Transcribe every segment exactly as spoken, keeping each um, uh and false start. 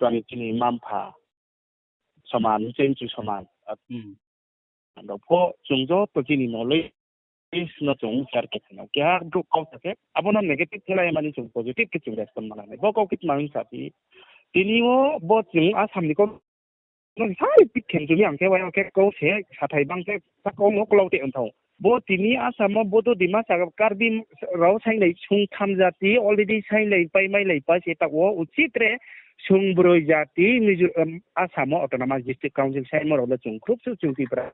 Tani chini mma-mpha soman, chini chu soman. Abo pho chung joto chini knowledge no chung share khe khainai. Keha brouh kau sa khe, abo no negative khe lai mani chung positive khe chung respond ma lai nai. Bo kau khe tma hing sa phi. Tini o bo chung Assam ni kau no sai pit khe chung yang khe wai khe kau se sathai bang khe sa kau no klau te ong thao. Bo tini Assam o Bodo, Dimasa, Karbi rao sainglai sungtham jati already sainglai pai mai lai pa se ta wo uchit re sungbroi jati Mizo-, em, Assam o Autonomous District Council saimo rao le chung khrup su chung Tipra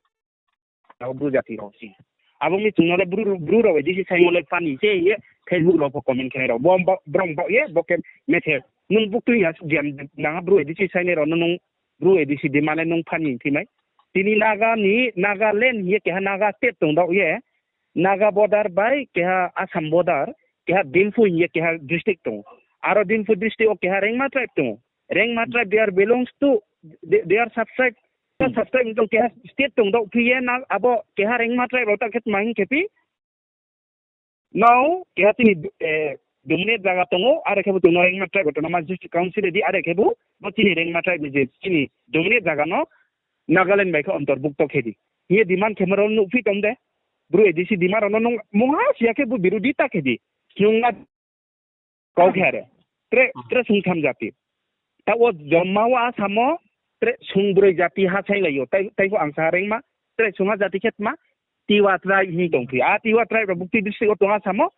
rao Bru jati rao si. Abo mi chung no le Bru, Bru rao A D C saimo le funny se ye Facebook rao pho comment khe nai rao. Bo, bo, brong bo ye, bo khe methe. Nung buktui ya, jam nang Bru A D C sainai rao no nung Bru A D C demand le nung funny thi mai. Tini Naga ni, Nagaland ye keha Naga state tong dao ye. Naga border bai keha Assam border, keha Dimphu hing ye keha district tong. Aro Dimphu district o keha Rengma tribe tong. Rengma tribe, they are belongs to, they, they are subscribe, subscribe tong keha state tong dao phi ye na abo keha Rengma tribe rao ta khe tma hing khe phi. Nao keha chini, eh, dominate zaga tongo, are khe bo chung no Rengma tribe autonomous district council di, are khe bo, bo chini Rengma tribe ni je chini dominate zaga no Nagaland bai khe ontorbhukto khe di. Hing ye demand khe ma rao nuh phi tong de. Bru A D C demand rao no nung mungha siya khe bo birodhi ta khe di. Snung na kau khe are. Tre, tre sungtham jati. Ta wo joma wo Assam o tre sungbroi jati ha sainglai yo. Tai, tai pho ang sa Rengma. Tre sungha jati khe tma. Tiwa tribe hing tong phi. A Tiwa tribe rao bukti district o tong Assam o.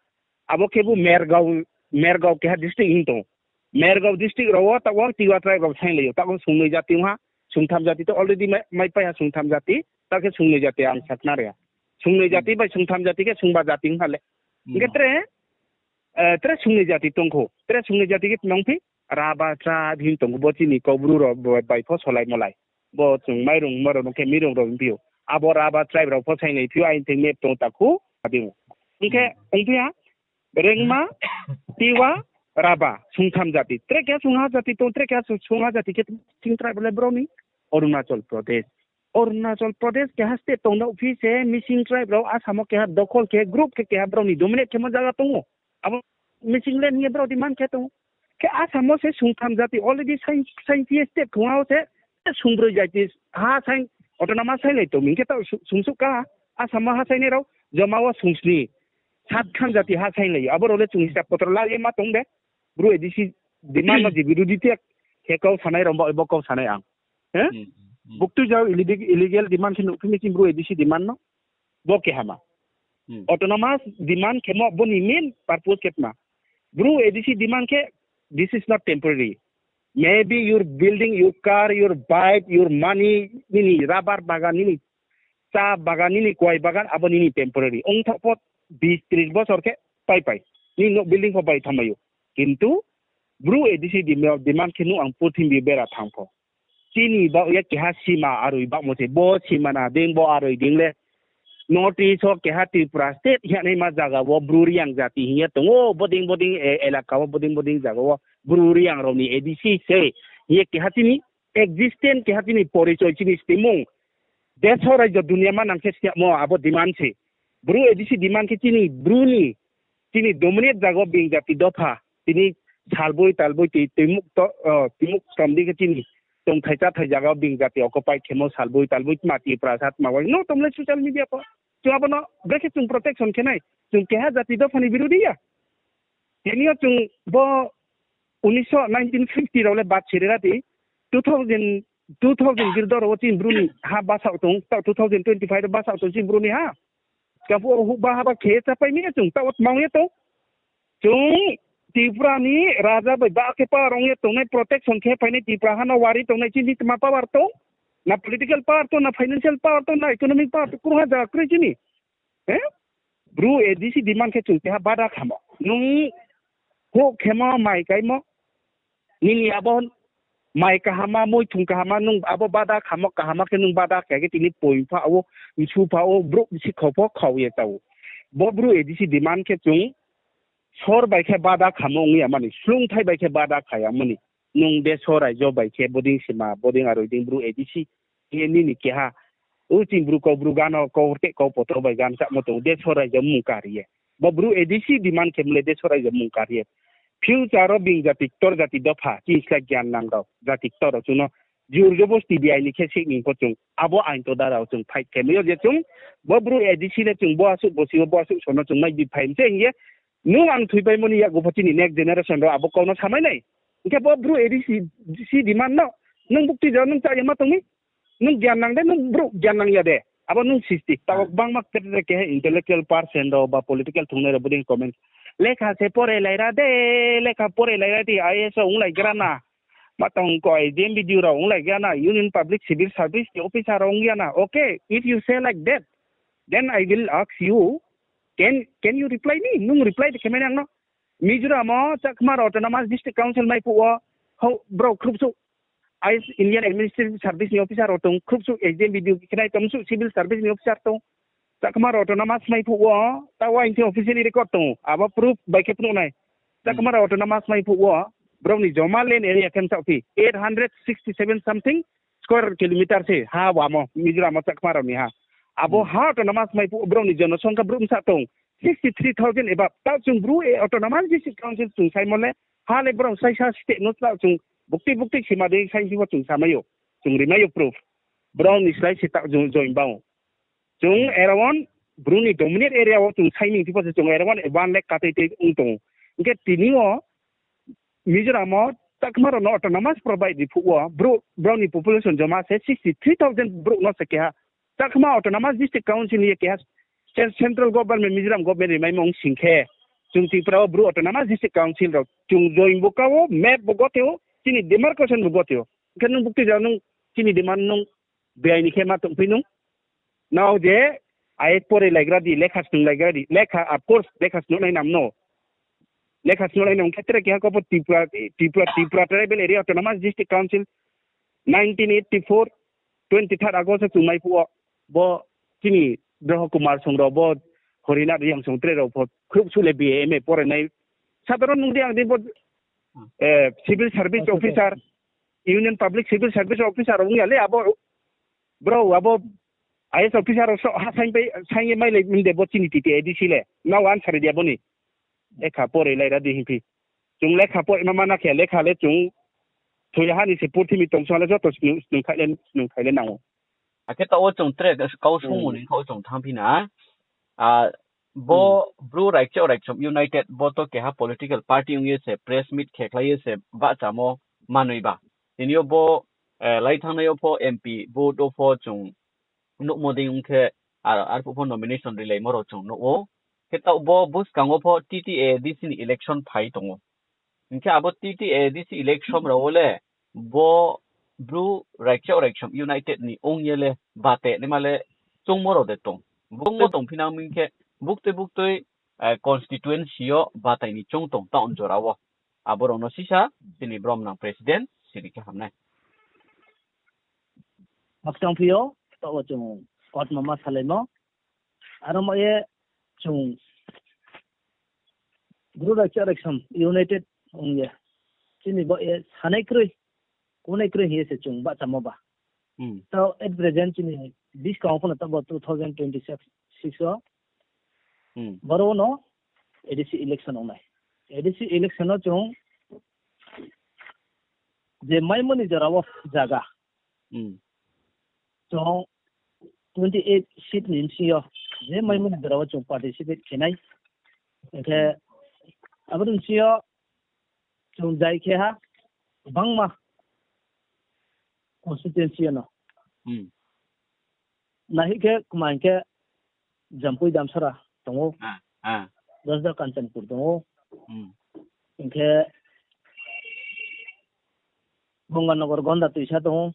Abo khe bo Mergaon, Mergaon keha district hing tong. Mergaon district rao wo ta wo Tiwa tribe rao sainglai yo. Ta wo sungnoi jati ong ha. Sungtham jati to already mai, mai pai ha sungtham jati. Ta khe sungnoi jati ang sakna re ha. Sungnoi jati bai sungtham jati khe sungba jati ong ha le. Hing khe tre, eh, tre sungnoi jati tong kho. Tre sungnoi jati khe tma ong phi? Raba tribe hing tong kho bo chini Kaubru rao bo bai pho solai molai. Bo chung mairung ma rao no khe mirung rao hing phi ou. Abo Raba tribe rao pho sainglai phi ou, aini thing map tong ta khu, adi ou. Hing khe ong phi ha, Rengma, Tiwa, Raba, sungtham jati. Tre keha sungha jati tong, tre keha su-, sungha jati khe Missing tribe le brao ni Arunachal Pradesh. Arunachal Pradesh keha state tong dao phi se Missing tribe rao Assam o keha dokhol khe group khe keha brao ni dominate khemo zaga tong ou. Abo Missing land hing ye brao demand khe tong ou. Khe Assam o se sungtham jati already sain, sain phi ye state khongha wo se sungbroi jati ha sain, autonomous sainglai tong mi khe ta su-, sungsuh ka Assam o ha sainai rao joma wo sungsni. Satkham jati ha sainglai ou. Abo rao le chung hisab potro la ye ma tong de. Bru A D C demand no je birodhi te khe kau sanai rao ba, bo kau sanai ang. He? Buktui jao illegal, illegal demand khe nuh phi mi chini Bru A D C demand no. Bo khe hama. Autonomous demand khemo bo ni main purpose khe tma. Bru A D C demand khe, this is not temporary. Maybe your building, your car, your bike, your money, nini rubber bagan, nini cha bagan, nini kuai bagan, abo nini temporary. Ong thaoh pho bis tris bosor khe pai pai. Nini nouh building pho bai thanngmai ou. Kintu Bru A D C demand, demand khe nuh ang purthimbi bera thanng pho. Chini baoh ye keha sima aroi baohmo se, bo sima na ding, bo aroi ding le. North East o keha Tripura state hingnaima zaga wo Bru Reang jati hing ye tong ou, bodei bodei, e, elaka wo bodei bodei zaga wo Bru Reang rao ni A D C se hing ye keha chini existence, keha chini porichoy, chini stimung. Desh o raijo dunia manang khe siyamo abo demand se. Bru A D C demand khe chini Bru ni, chini dominate zaga wo being jati dopha. Tini salboi talboi tui, tuimuk to, o, tuimuk tom di khe chini tongthai cháthai zaga wo being jati occupy khemo salboi talboi tma Tripura sa tma wai. No tong le social media pho. Chung abo no brekhe chung protection khe nai. Chung keha jati dopha ni birodhi ya. Tini yo chung bo unisho nineteen fifty rao le bad siri ra di. Two thousand, two thousand girdo rao wo chini Bru ni ha basa tong, taoh two thousand twenty-five rao basa tong chini Bru ni ha. Skang phuh o huhba haba khe chápai mi ya chung, taoh wo tma ong ye tong. Chung Tripura ni raja bai ba khe power ong ye tongnai, protection khe phainai, Tripura ha no wari tongnai chini tma power tong? Na political power tong, na financial power tong, na economic power tong, krungha jaga kroi chini. He? Bru A D C demand khe chung keha bada khamo. Nung houh khemo, mai kaimo. Nini abo mai kahama, moi thung kahama, nung abo bada khamo, kahama khe nung bada khe khe tini poing pha wo, msu pha wo, brouh bisi khau pho khau ye ta ou. Bo Bru A D C demand khe chung sor bai khe bada khamo ong ya mani, slungthai bai khe bada kha ya mani. Nung deso raijo bai khe bodei sima, bodei aroi dei Bru A D C, hing ye nini keha, o chini Bru kau, Bru gan o kau, tei kau potro bai gan samo tong, deso raijo mung kari ye. Bo Bru A D C demand khe mle deso raijo mung kari ye. Future o bini jati ktor, jati dopha, chini slái gyan nang rao, jati ktor rao chung no jur jobosti B I ni khe sih ni pho chung abo ain to dara wo chung fight khe mai yo je chung bo Bru A D C le chung bo asuh bosi wo bo asuh so no chung mai di phai mi se hing ye, nung ang thoipaimo ni yakgu pho chini next generation rao abo kau no samai nai. Hing khe bo Bru A D C demand no, nung bukti jao nung chá ye ma tong mi? Nung gyan nang de, nung brouh gyan nang ya de? Abo nung sisti. Taoh wo gbangma ketre keha intellectual person rao ba political thungnai rao bodei comment. Lekha se pore laira de, lekha pore laira di, I A S o onglai gra na. Ma tong ko S D M, B D O rao onglai gra na, Union Public Civil Service ni officer rao ong ya na. Okay, if you say like that, then I will ask you, can, can you reply me? Nung reply de khe mai nang no. Mizoram o Chakma rao Autonomous District Council mai phuh wo, hou, brao khrup suh I A S, Indian Administrative Service ni officer rao tong, khrup suh S D M, B D O khe nai tong, suh civil service ni officer tong. Chakma rao Autonomous mai phuh wo, taoh wo aini thing officially record tong, abo proof bai khe phnuh nai. Chakma rao Autonomous mai phuh wo, brao ni joma land area khe msaoh phi, eight hundred sixty seven something square kilometer se ha wamo, Mizoram o Chakma rao ni ha. Abo ha Autonomous mai phuh wo brao ni jonosongkha brouh bsa tong, sixty three thousand above. Taoh chung Bru, e, Autonomous District Council chung saimo le, ha le brao saisa state no taoh chung bukti bukti sima dei saisi wo chung samai ou, chung rimai ou proof. Brao ni slái se taoh chung join bang ou. Chung around Bru ni dominate area wo chung sai ni phi pho se chung around one lakh katei tei ong tong ou. Hing khe tini yo Mizoram o Chakma rao no Autonomous provide ri phuh wo, brouh, brao ni population joma se sixty three thousand brouh no se keha Chakma Autonomous District Council ni ye keha cen-, central government, Mizoram government rimaimo ong sing khe, chung Tripura wo Bru Autonomous District Council rao chung join bo ka wo, map bo gote ou, chini demarcation bo gote ou. Hing khe nung bukti jao nung chini demand nung B I ni khe ma tongphi nung. Nrao je I A S pore laigra di, lekha snung laigra di, lekha, of course, lekha snung nai nam no. Lekha snung nai nam khe tre keha ko pho Tripura, Tripura, Tripura Tribal Area Autonomous District Council, nineteen eighty four, twenty third August o chung mai phuh wo, bo chini Droho Kumar song rao, bo Horinath Reang song tre rao pho, khruh suh le B A M A pore nai. Sadharon nung di ang di bo, eh, civil service officer, Union Public Civil Service Officer ong ya le abo, brao abo I A S officer rao so ha saing pai, saing ye mailai mi de bo chini T T A D C le. Nrao answer ri di abo ni. Lekha pore laira di hing phi. Chung lekha pore ma mana khe lekha le chung thoi ha ni se purthimbi tong song le joto snung, snung khai le, snung khai le nang ou. Akhe taoh wo chung tre kau sungmo ni kau chung thanngphi na. A, bo Bru Raikchaoh Raikchom United bo to keha political party ong ye se press meet khe khlai ye se bahchamo manoi ba. Tini yo bo, eh, lai thanng nai yo pho M P vote wo pho chung nuhmo dei ong khe, ar, arphuh pho nomination rilaimo rao chung nuh ou. Khe taoh bo buskang wo pho T T A D C ni election phai tong ou. Hing khe abo T T A D C election rao wo le bo Bru Raikchaoh Raikchom United ni ong ye le bate naima le choungmo rao de tong. Choungmo tongphi nang mi khe buktui buktui, eh, constituency yo batai ni choung tong taoh jora wo. Abo rao no sisa chini bromnang president siri khe ham nai. Maktang phi yo, taoh wo chung kotma ma salaimo. Aro mo ye chung Bru Raikchaoh Raikchom United ong ye, chini bo ye sanai kroi, kunai kroi hing ye se chung bahchamo ba. Taoh at present chini buskang wo pho no taoh bo two thousand twenty six, six o, boro no A D C election ong nai. A D C election no chung je maimo ni jora wo zaga chung twenty eight seat ni bsing yo je maimo ni jora wo chung participate khe nai. Hing khe abo ni bsing yo chung jai khe ha gbangma constituency yo no. Nahih khe kma hing khe Jampui Damsara tong ou, Rajda Kanchanpur tong ou, hing khe Ganganagar Gonda Toisa tong ou,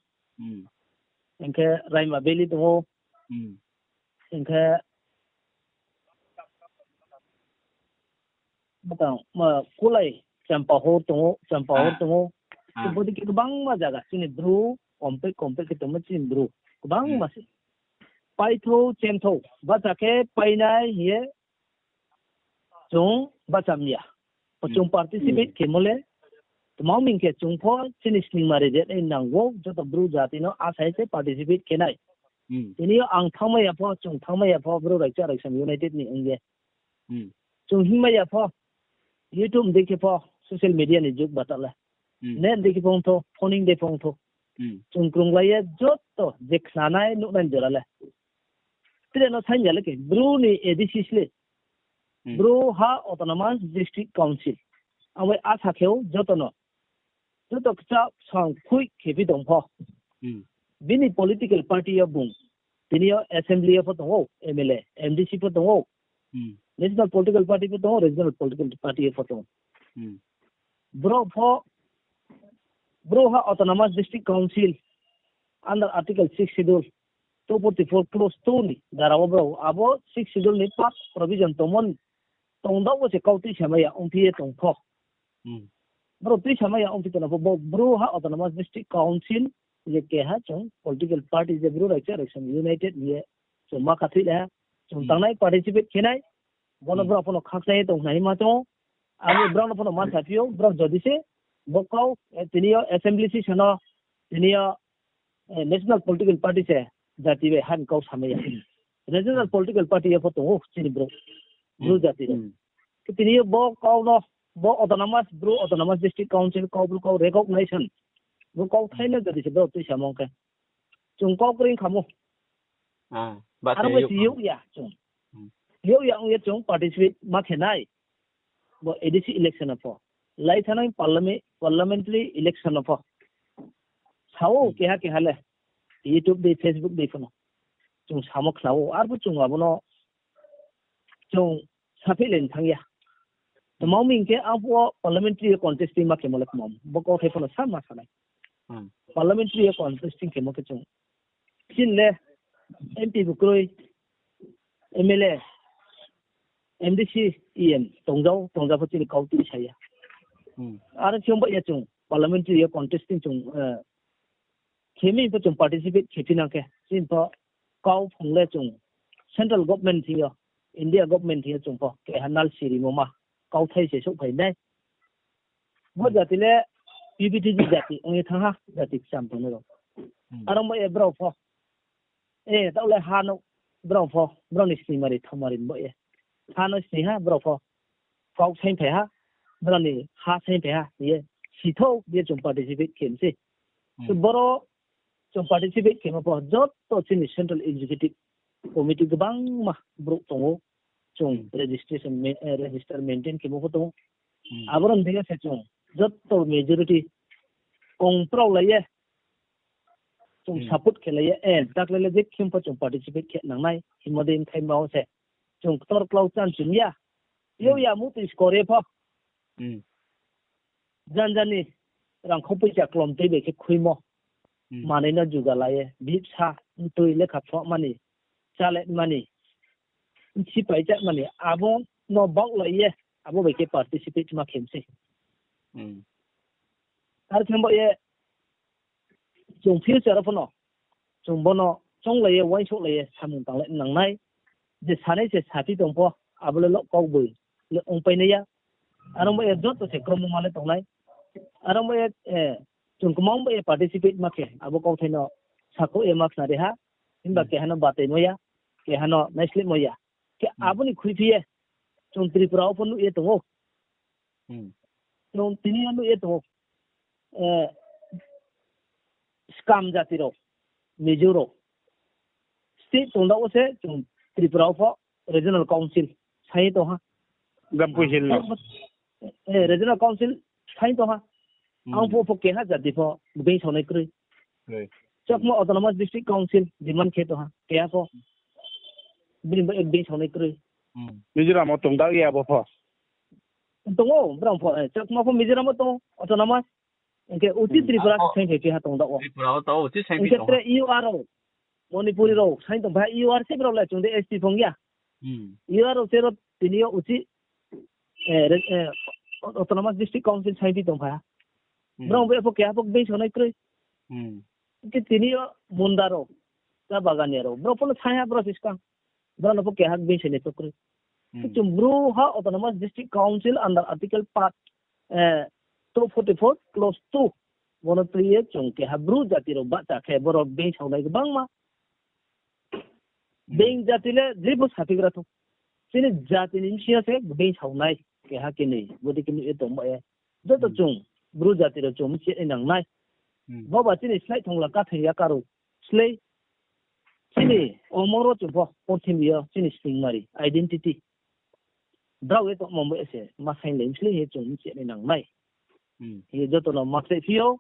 hing khe Raima Valley tong ou, hing khe Btang, ma, Kulai, Champahor tong ou, Champahor tong ou. Bodei khe gbangma zaga chini Bru, komplek, komplek khe tongmo chini Bru. Gbangma se. Paithou, chemthou, bahcha khe painai hing ye chung bahcha mi ya. Chung participate khemo le, tma hing khe chung pho chini sningma ri de nai nang ou, joto Bru jati no asai se participate khe nai. Tini yo ang thanngmai ya pho, chung thanngmai ya pho, Bru Raikchaoh Raikchom United ni ong ye. Chung hingmai ya pho, YouTube dei khe pho, social media ni jug bata le. Net dei khe phone tho, phoning dei phone tho. Chung krunglai ye joto je khnanai nuhnai jora le. Tre no saing ya le khe, Bru ni A D C sle. Bru ha Autonomous District Council. Ang bai asa khe ou joto no. Joto kchap sang khui khe phi tong pho. Bini political party yo bung. Tini yo assembly yo pho tong ou, M L A, M D C pho tong ou. National political party pho tong ou, regional political party yo pho tong ou. Bro pho, Bru ha Autonomous District Council under Article six Schedule two forty-four clause two ni dara wo bro abo six Schedule ni part provision tongmo ni tongdao wo se kau tuisamai ya ongphi ye tong pho. Bro tuisamai ya ongphi tong pho, bo Bru ha Autonomous District Council je keha chung political party je Bru Raisa Election United hing ye chung ma khathoilai ha. Chung tangnai participate khe nai. Bo no brao pho no khakchang ye tong khna hima chung. Abo brao no pho no ma saphi ou, brao jodi se bo kau, tini yo assembly session no, tini yo national political party se jati bai ha ni kau samai ya. Regional political party yo pho tong ou chini Bru, Bru jati rao. Khe tini yo bo kau no, bo autonomous, Bru Autonomous District Council kau, Bru kau recognition, bo kauthai no jodi se brao tuisamung khe chung kau kring khamo. Aro bai se youh ya chung. Youh ya ong ye chung participate ma khe nai. Bo A D C election no pho. Lai thanng nai parliament, parliamentary election no pho. Sa ou keha keha le. YouTube dei, Facebook dei pho no. Chung samo khna ou. Arphuh chung abo no chung sapheih le ni thanng ya. Tma hing khe ang phuh wo parliamentary yo contesting ma khemo le kmam. Bo kauthai pho no sa ma sa nai. Parliamentary yo contesting khemo khe chung. Chini le M P bu kroi, M L A, M D C, E M tongjao, tongja pho chini kau tuisa ya. Aro chini ba ye chung parliamentary yo contesting chung, khe mi pho chung participate khe phi nang khe, chini pho kau phung le chung central government thing yo, India government thing yo chung pho keha nalsi rimo ma kauthai se souhphai nai. Bo jati le P V T G jati ong ye thanng ha, jati kcham tongnai rao. Aro ba ye brao pho, e, taoh le ha no brao pho, brao ni snimari thaomari ba ye. Ha no sni ha brao pho. Kau saingphai ha, brao ni ha saingphai ha hing ye. Sithou ye chung participate khe mi se. Boro chung participate khemo pho joto chini central executive committee gbangma brouh tong ou. Chung registration, register maintain khemo pho tong ou. Aboro ni thing yo se chung joto majority kong prao lai ye chung support khe lai ye, e, taklai le je khe pho chung participate khe nang nai hingmo dei bthai ma wo se chung ktor klau chan chum ya. Yo ya muhtoi skor ye pho. Janja ni rangkhou poicha klom tei bai khe khuimo. Manoi no juga la ye, bihbsa, mtoi lekha phuh mani, chale mani, bchi pai cha mani, abo no baohlai ye, abo bai khe participate ma khe mi se. Ar khe bo ye, chung future pho no, chung bo no chounglai ye, uaingsouhlai ye, samung tanglai nang nai. Je sanai se saphi tong pho, abo le lo kau boi le ongpai nai ya. Aro ba ye joto se kromo ma le tong nai. Aro ba ye, chung kmang ba ye participate ma khe, abo kauthai no sakhouh ye ma khnari ha. Himba keha no bataimo ya, keha no naislehmo ya. Khe abo ni khuiphi ye, chung Tripura wo pho nuh ye tong ou. Chung tini yo nuh ye tong ou. Skam jati rao, Mizo rao, state tongda wo se chung Tripura wo pho regional council saing ye tong ha. Jampui Hill no. Regional council saing tong ha. Ang phuh pho keha jati pho gbeing saonai kroi. Chakma Autonomous District Council demand khe tong ha, keha pho. Bini bo gbeing saonai kroi. Mizoram wo tongda ye abo pho. Tong ou, brao pho, Chakma pho Mizoram wo tong ou, autonomous. Hing khe uchih Tripura se saingphai phi ha tongda wo. Hing khe tre U R rao, Manipuri rao saing tongphai ha, U R se brao le chung de S T phung ya. U R rao se ro tini yo uchih Autonomous District Council saingphi tongphai ha. Brao bo pho keha pho gbeing saonai kroi. Hing khe tini yo Munda rao, cha bagania rao, brao pho no saing ha brao se skang. Brao no pho keha gbeing sainai pho kroi. Khe chung Bru ha Autonomous District Council under Article part, two forty-four clause two. Bo no tui ye chung keha Bru jati rao bahcha khe brao gbeing saonai gbangma. Being jati le jepho saphigra thou. Chini jati ni bsing yo se gbeing saonai keha keni, bodei khe nuh ye tong ba ye. Joto chung Bru jati rao chung mchih nai nang nai. Bo ba chini slái thongla kathing ya karo slái. Chini omoro chung pho purthimbi yo chini singmari identity. Brao ye tongmo bo ye se ma sainglai mslei hing ye chung mchih nai nang nai. Hing ye joto no ma khlai phi ou.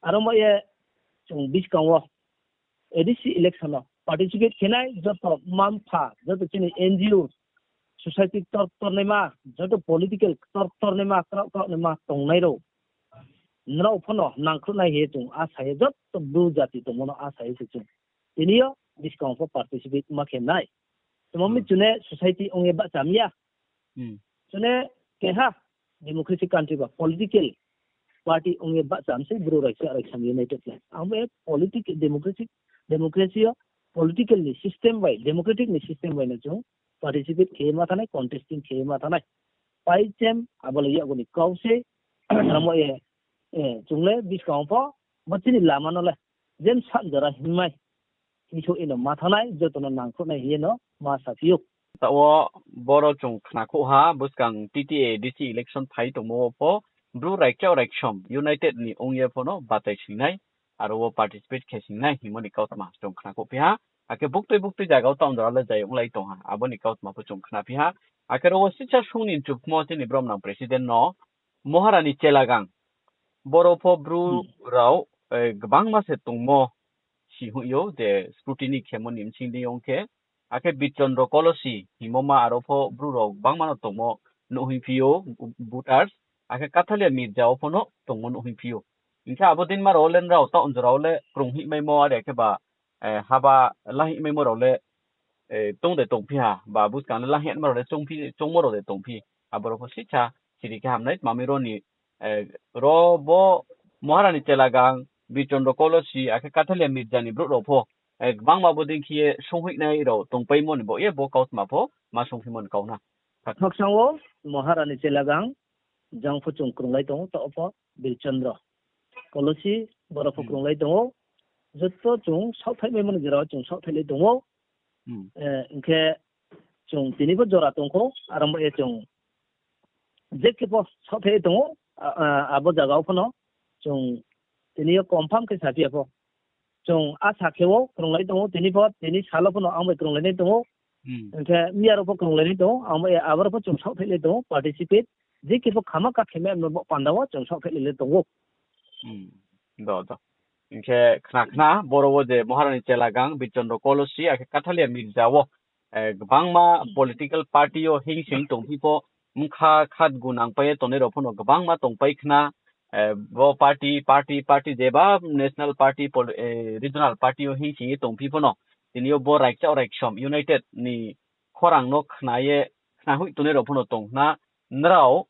Aro mo ye chung buskang wo A D C election no participate khe nai joto mma-mpha, joto chini N G O, society ktor ktor naima, joto political ktor ktor naima, kraoh kraoh naima tongnai rao, nrao pho no nangkhruh nai hing ye chung asa ye joto Bru jati tongmo no asa ye se chung tini yo buskang pho participate ma khe nai. Tma mi chung ne society ong ye bahcha mi ya. Chung ne keha democratic country ba political party ong ye bahcha mi sei Bru Raikcha Raisom United le. Ang bo ye politic, democratic, democracy yo political ni system bai, democratic ni system bai no chung participate khe ye ma thanng nai, contesting khe ye ma thanng nai. Paichem abo le yakgu ni kau se, amo ye, chung le buskang pho, bo chini lama no le, je bsa jora hingmai, hingsouh ye no ma thanng nai, joto no nangkhruh nai hing ye no ma saphi ou. Taoh wo boro chung khnakhouh ha, buskang T T A D C election phai tongmo wo pho, Bru Raikcha Raisom United ni ong ye pho no bachai sing nai, aro wo participate khe sing nai hingmo ni kautma chung khnakhouh phi ha. Akhe buktui buktui zaga wo taoh jora le zai onglai tong ha, abo ni kautma pho chung khna phi ha. Akhe ro wo sisa sung ni mchuphumo chini bromnang president no, Maharani Chelagang, boro pho Bru rao, gbangma se tongmo si hoih ou, je scrutiny khemo ni bsing deing yo ong khe, akhe Birchondro Kolosi hingmo ma aro pho Bru rao gbangma no tongmo nuh hoih phi ou, voters, akhe Kathalia Mirza wo pho no tongmo nuh hoih phi ou. Hing khe abo deinma rao le nrao taoh jora wo le krunghoihmaimo are khe ba, haba lahoihmaimo rao le, tong de tongphi ha, ba buskang le lahoihma rao le choungmo rao de tongphi, abo rao pho sisa siri khe ham nai, tma mi ro ni, ro bo Maharani Chelagang, Birchondro Kolosi, akhe Kathalia Mirza ni brouh rao pho, gbangma bo dei khe ye sunghoihnai rao tongpaimo ni baoh ye bo kautma pho ma sungphimo ni kau na. Khakchang wo Maharani Chelagang, jang pho chung krunglai tong ou, taoh pho Birchondro Kolosi, boro pho krunglai tong ou, joto chung saohthaihmaimo ni jora wo chung saohthaihlai tong ou. Hing khe chung tini pho jora tong kho, aro mo ye chung je khe pho saohthai tong ou, abo zaga wo pho no chung tini yo confirm khe saphi ya pho. Chung asa khe wo krunglai tong ou, tini pho, tini sal wo pho no ang bai krunglai nai tong ou. Hing khe miya rao pho krunglai nai tong ou, ang bai aboro pho chung saohthaihlai tong ou, participate. Je khe pho khama ka khe mai no bo panda wo chung saohthaihlai le tong ou. Hing khe khna khna, boro wo je Maharani Chelagang, Birchondro Kolosi, akhe Kathalia Mirza wo, gbangma political party yo hingsing tongphi pho, bkha khatgu nangpai ye tongnai rao pho no gbangma tongpai khna, bo party, party, party jeba national party, regional party yo hingsing ye tongphi pho no, tini yo bo Raikcha Raisom United ni khorang no khna ye, khnahoih tongnai rao pho no tong khna, nrao,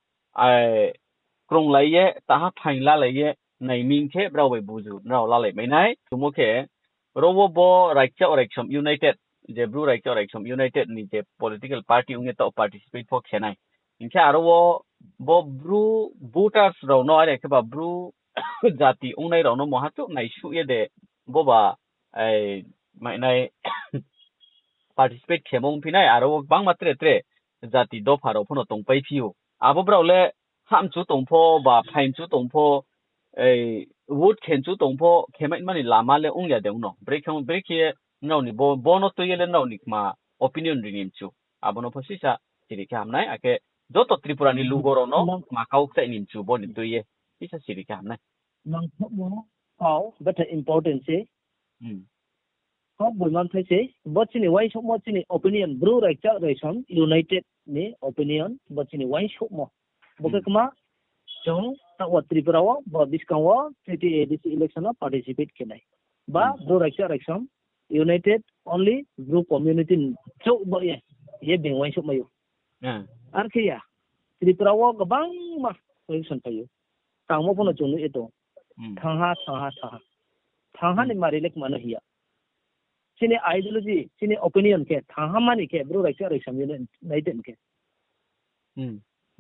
krunglai ye, taha phaing lalai ye, nai mi khe brao bai buzu nrao lalai mai nai. Chumo khe, ro wo bo Raikcha Raisom United, je Bru Raikcha Raisom United ni je political party ong ye taoh participate pho khe nai. Hing khe aro wo bo Bru voters rao no, are khe ba Bru jati ongnai rao no moha chouh naisuh ye de, bo ba, mainai, participate khemo ongphi nai, aro wo gbangma tre tre jati dopha rao pho no tongpaiphi ou. Abo brao le hamchu tong pho, ba phaimchu tong pho, vote khenchu tong pho, khemaima ni lama le ong ya de ong no. Brekhe, brekhe nrao ni bo, bo no tui ye le nrao ni kma opinion ri ni mchu. Abo no pho sisa siri khe ham nai, akhe joto Tripura ni lugo rao no kma kau kchai ni mchu bo ni tui ye. Sisa siri khe ham nai. Nangthouhmo kau betha important se. Kau boima mthai se, bo chini uaingsouhmo chini opinion, Bru Raikcha Raisom United ni opinion, bo chini uaingsouhmo. Bo khe kma, chung taoh wo Tripura wo, bo buskang wo, T T A D C election wo participate khe nai. Ba Bru Raikcha Raisom United, only Bru community ni chouh bo ye, ye being uaingsouhmai ou. Ar khe ya, Tripura wo gbangma election phai ou. Tangmo pho no chung nuh ye tong. Thangha, thangha, thangha. Thangha ni mari le kma no hing ya. Chini ideology, chini opinion khe, thangha mani khe, Bru Raikcha Raisom United khe.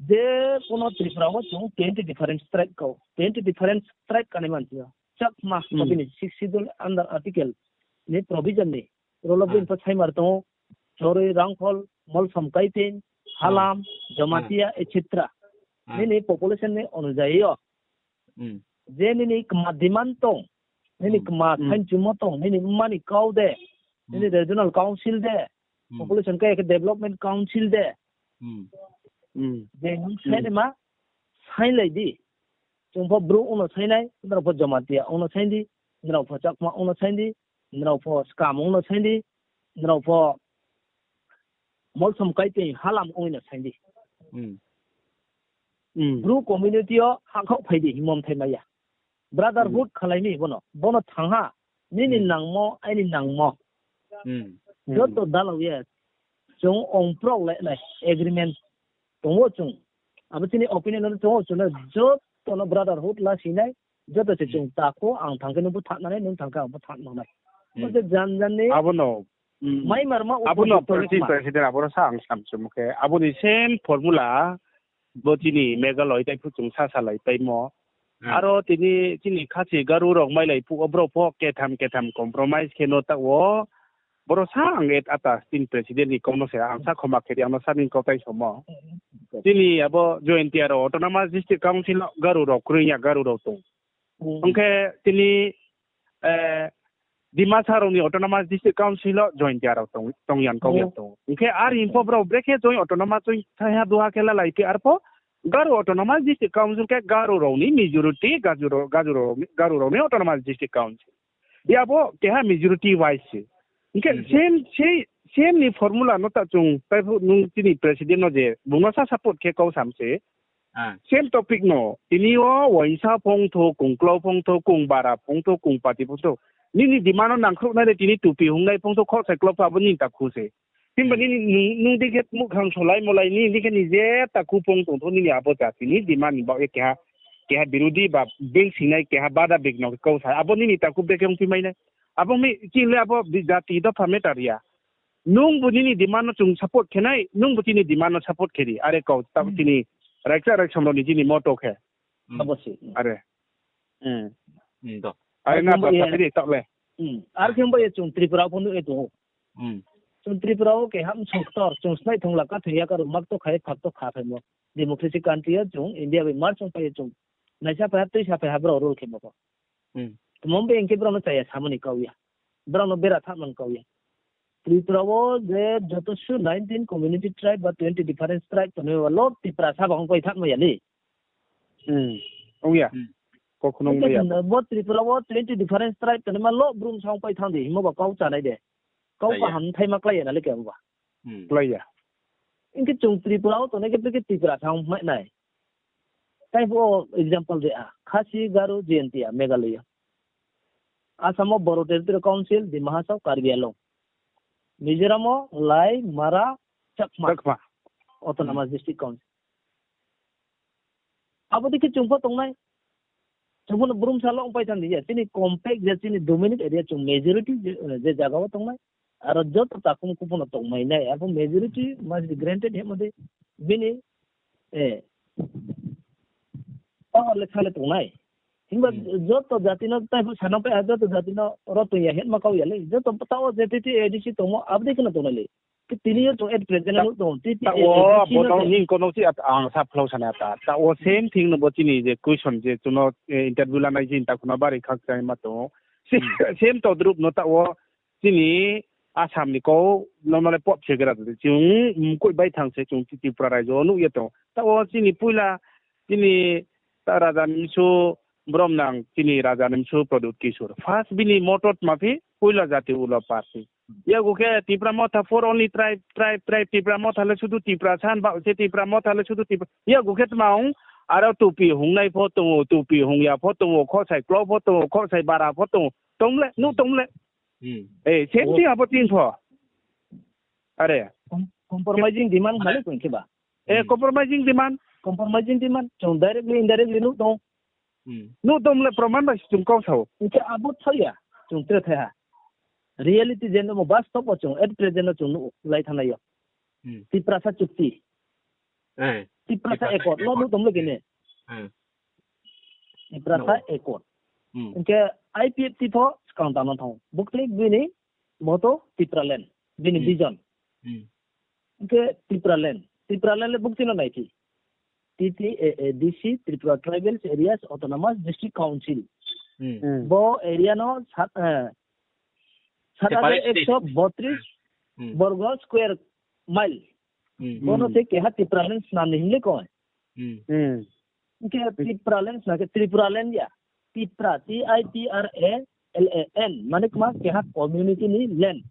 Je kono Tripura wo chung twenty different tribe kau. Twenty different tribe kanai mansi yo. Chakma, bini Sixth Schedule under article ni provision ni. Rolo bini pho saimar tong ou, Choroi, Rangkhol, Molsom, Kaiping, Halam, Jamatia, et cetera. nini population ni onujayi yo, je nini kma demand tong, nini kma sainchumo tong, nini mma ni kau de, nini regional council de, population kaya khe development council de, je nung sainaima, sainglai di. Chung pho Bru ong no sainai, nrao pho Jamatia ong no saing di, nrao pho Chakma ong no saing di, nrao pho Skam ong no saing di, nrao pho Molsom Kaiteng Halam ong no saing di. Bru community yo hakhaoh phai di hingmo mthai mai ya. Brotherhood khalai mi bono, bono thanng ha, nini nangmo, aini nangmo. Joto dalao ye, chung ong prok le nai agreement tong ou chung. Abo chini opinion no chung ou chung no joto no brotherhood la si nai, joto se chung takhu, ang thang khe nung pho thanng nai, nung thang khe ang pho thanng nai. Bo se jan jan ni abo no, mai marma abo no opposition president, president abo no sa ang samchumo khe, abo ni same formula, bo chini Meghalaya tai phu chung sa salai paimo. Aro tini chini khasi Garo rao mailai phuh wo brao pho ketham ketham compromise khe no taoh wo. Boro sa ang et ata chini president ni kau no se ang sa khoma khe di, ang no sa ni kau tai somo. Chini abo Jaintia rao Autonomous District Council no Garo rao kroi ya, Garo rao tong. Ong khe tini, eh, Dimasa rao ni Autonomous District Council wo Jaintia rao tong, tong yan kau ya tong. Ong khe ar hing pho brao brekhe join autonomous join thaiha duha khe lalai phi ar pho Garo Autonomous District Council khe Garo rao ni majority, Garo rao, Garo rao, Garo rao ni Autonomous District Council. Ya bo keha majority wise se. Hing khe same, se, same ni formula no ta chung, tai phuh nung chini president no je, bung no sa support khe kau sam se. Same topic no, tini yo uaingsa phongthou, kungklau phongthou, kungbara phongthou, kungpati phongthou. Nini demand no nangkhruh nai le tini tupi hungnai phongthou, khosai klau pha abo nini takhu se. Himba nini nung, nung dei khe muhkhang solai molai, nini dei khe ni je takhu phongthou, nini abo jati ni demand ni baoh ye keha, keha birodi ba beng singnai, keha bada bigno khe kau sa. Abo nini takhu brekhe ongphi mai nai. Abo mi, chini le abo bi-, jati dopha matter ya. Nungbu nini demand no chung support khe nai, nungbu chini demand no support khe di. Are kau, ta chini raiksa raiksom rao ni chini motto khe. Abo se. Are. Are na ta ye, taoh le. Ar khe bai ye chung Tripura pho nuh ye tong ou. Chung Tripura wo keha msong ktor, chung snai thongla ka thoi ya karo mak to kha ye phak to kha phaimo. Democracy country yo chung India bai mar chung pai ye chung. Naisa phai ha, tuisa phai ha, brao rule khemo pho. Tma bai hing khe brao no chaya samo ni kau ya. Brao no bera thanngma ni kau ya. Tripura wo je joto su nineteen community tribe ba twenty different tribe tongnai ba lo Tiprasa ba ong pai thanngma ya le. Ong ya. Bo Tripura wo twenty different tribe tongnaima lo Bru bsa ong pai thanng di hingmo ba kau chánai de. Kau kaham thaima klái ya na le khe abo ba. Klái ya. Hing khe chung Tripura wo tongnai khe brekhe Tiprasa ong mai nai. Tai phuh wo example de a, Khasi, Garo, Jaintia, Meghalaya. Assam wo Bodo Territorial Council, Dima Hasao, Karbi Anglong. Mizoram wo Lai, Mara, Chakma. Autonomous District Council. Abo dei khe chung pho tongnai. Chung pho no Bru bsa lo ong pai thanng di ya. Chini compact je chini dominant area chung majority je, je zaga wo tongnai. Aro joto takhum khu pho no tongmai nai. Abo majority must be granted himo dei. Bini, eh, power le sa le tongnai. Himba joto jati no tai phuh sanang pai ha, joto jati no ro tong ya hema kau ya le. Joto taoh wo je titi A D C tongmo, abo dei khe no tongnai le. Khe tini yo chung at present no tong, titi taoh wo A D C bo no tong hing kono si at ang sa phlou sana ta. Taoh wo same thing no bo chini je question je chung no, eh, interview lanai je takhu no bari khakchang ma tong. Same todrup no taoh wo chini Assam ni kau no mane pop se gra de. Chung mkoih bai thang se chung Tripura raijo nuh ye tong. Taoh wo chini puila chini ta raja ni bsu brom nang chini raja ni bsu Pradyut Kishore. First bini motto tma phi puila jati ulo party. Yago khe Tipra Motha for only tribe, tribe, tribe, Tipra Motha le sudu Tipra san ba se Tipra Motha le sudu Tipra. Yago khe tma ong, aro tupi hungnai pho tong ou, tupi hungya pho tong ou, khosai klau pho tong ou, khosai bara pho tong ou. Tong le, nuh tong le. Eh, same thing abo tin pho. Are. Compromising demand mane kong khe ba. Eh, compromising demand. Compromising demand. Chung directly, indirectly nuh tong. Nuh tong le proman bai chung kau sao. Hing khe abo thai ya. Chung tre thai ha. Reality je nuh mo bastop wo chung at present no chung nuh lai thanng nai yo. Tiprasa chukti. Tiprasa accord. Lo nuh tong le kene. Tiprasa accord. Hing khe I P F T pho skang tang no thanng. Buktui bini motto Tipraland. Bini vision. Hing khe Tipraland. Tipraland le buktui no nai phi. T T A A D C, Tripura Tribal Areas Autonomous District Council. Bo area no sat, eh, sat hajar ekso botris borgo square mile. Bono se keha Tipraland sna ni hing le koi. Hing khe Tipraland sna khe Tripuraland ya. Tipra, T I P R A L A N, mane kma keha community ni land.